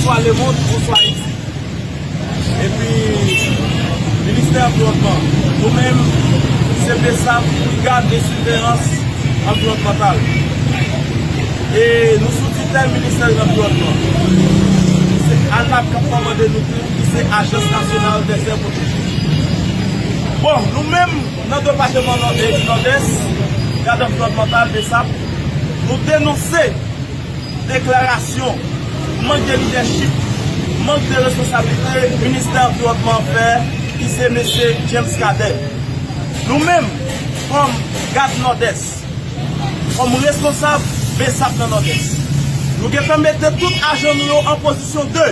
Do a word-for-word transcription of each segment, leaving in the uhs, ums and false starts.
Bonswa lemonn, bonswa Ayiti. Epi, Ministè Anviwònman, nou menm, se BSAP, Brigad de Surveillance Environnementale. E nou sou titèl Ministè Lanviwònman. Se ANAP k ap kòmande nou tou, ki se Agence Nationale des Aires Protégées. Bon, nou menm, nan depatman Nò-, e, Nòdès, Gad Anviwònmantal, BSAP, nou denonse deklarasyon mank de lidèchip, mank de responsablite Ministè Anviwònman an fè, ki se mesye James Cadet. Nou menm, kòm Gad Nòdès, kòm responsab BSAP nan Nòdès, nou gentan mete tout ajan nou yo an pozisyon de.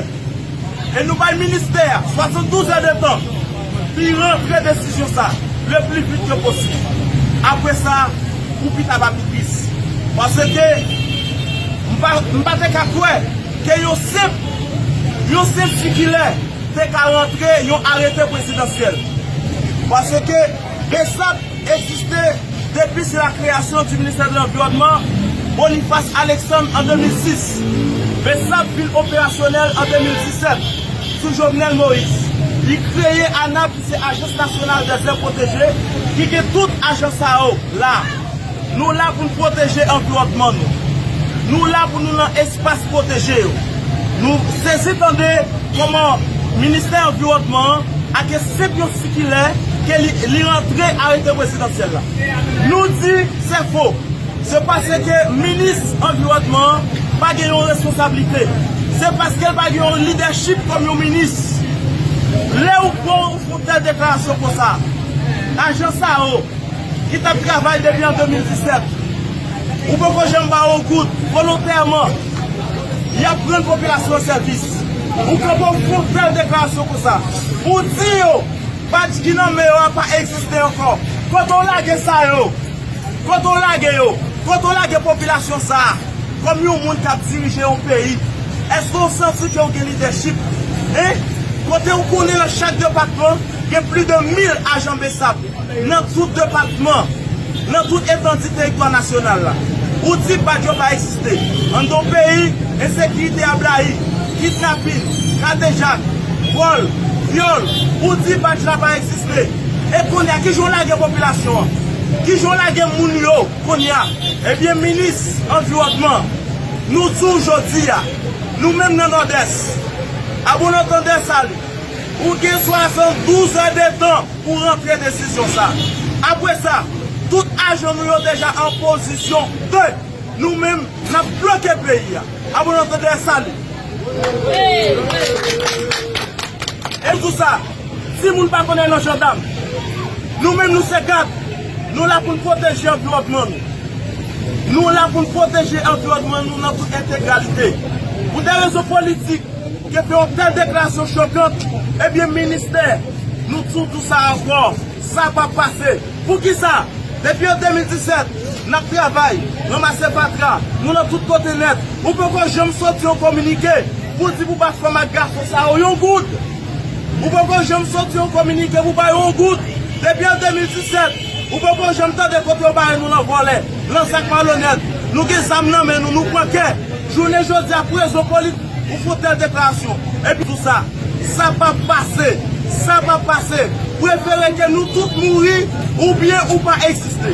E nou bay ministè a swasanndouz è de tan pou l rantre desizyon sa le pli vit ke posib. Apre sa, pou pita pa pi tris. Paske m pa, m pa te ka kwè ke yon senp, yon senp sikilè te ka rantre yon arete prezidansyèl. Paske BSAP egziste depi se la création du ministère de l'Environnement, Boniface Alexandre an de mil sis. BSAP vin operasyonèl an de mil disèt sou Jovenel Moïse. Li kreye ANAP, ki se Agence Nationale des Aires Protégées, ki gen tout ajan sa yo la. Nou la pou n pwoteje anviwònman nou. Nou la pou nou nan espas pwoteje yo. Nou sezi tande kòman Ministè Anviwònman an ake senp yon sikilè ke li, li rantre arete prezidansyèl la. Nou di se fo. Se paske minis anviwònman an pa gen yon responsablite. Se paske l pa gen yon lidèchip kòm yon minis. Lè ou pran yon tèl deklarasyon konsa, ajan sa yo ki t ap travay depi an de mil disèt, ou poko janm ba yo yon goud volontèman, y ap rann popilasyon an sèvis. Ou kanpe w fè yon tèl deklarasyon konsa, ou di yo badj ki nan men yo a pa egziste ankò. Kote w lage sa yo? Kote w lage yo? Kote w lage popilasyon sa a? Kòm yon moun k ap dirije yon peyi, èske w santi ke w gen lidèchip? Hein? Kote w konnen nan chak depatman gen plis de mil ajan BSAP nan tout depatman, nan tout etandi teritwa nasyonal la? Ou di badj yo pa egziste. Anndan yon peyi, ensekirite a blayi, kidnapin, kadejak, vòl, vyòl, ou di badj la pa egziste. E kounye a, kijan w lage popilasyon an? Kijan w lage moun yo kounye a? Ebyen, minis anviwònman, nou di w jodi a, nou menm nan Nòdès, Abonnandans des Salines, ou gen swasanndouz è de tan pou rantre desizyon sa. Apre sa, tout ajan nou yo deja an pozisyon de. Nou menm, n ap bloke peyi a. Abonnandans des Salines. E pou sa, timoun pa konn al nan jandam. Nou menm, nou se gad. Nou la pou n pwoteje anviwònman nou. Nou la pou n pwoteje anviwònman nou nan tout entegralite. Pou de rezon politik, ke fè yon tèl deklarasyon chokan, ebyen, ministè, nou di w tou sa ankò, sa p ap pase. Poukisa? Depi an de mil disèt, n ap travay, ranmase fatra, nou nan tout kote nèt. Ou poko janm soti yon kominike pou di pou ba fanm ak gason sa yo yon goud. Ou poko janm soti yon kominike pou ba yo yon goud. Depi an de mil disèt, ou poko janm tande kote yo bare nou nan vòlè, nan zak malonèt. Nou gen zam nan men nou, nou pran kè. Jounen jodi a, pou rezon politik, ou fè yon tèl deklarasyon. Epi tou sa, sa p ap pase. Sa p ap pase. Prefere ke nou tout mouri oubyen ou pa egziste.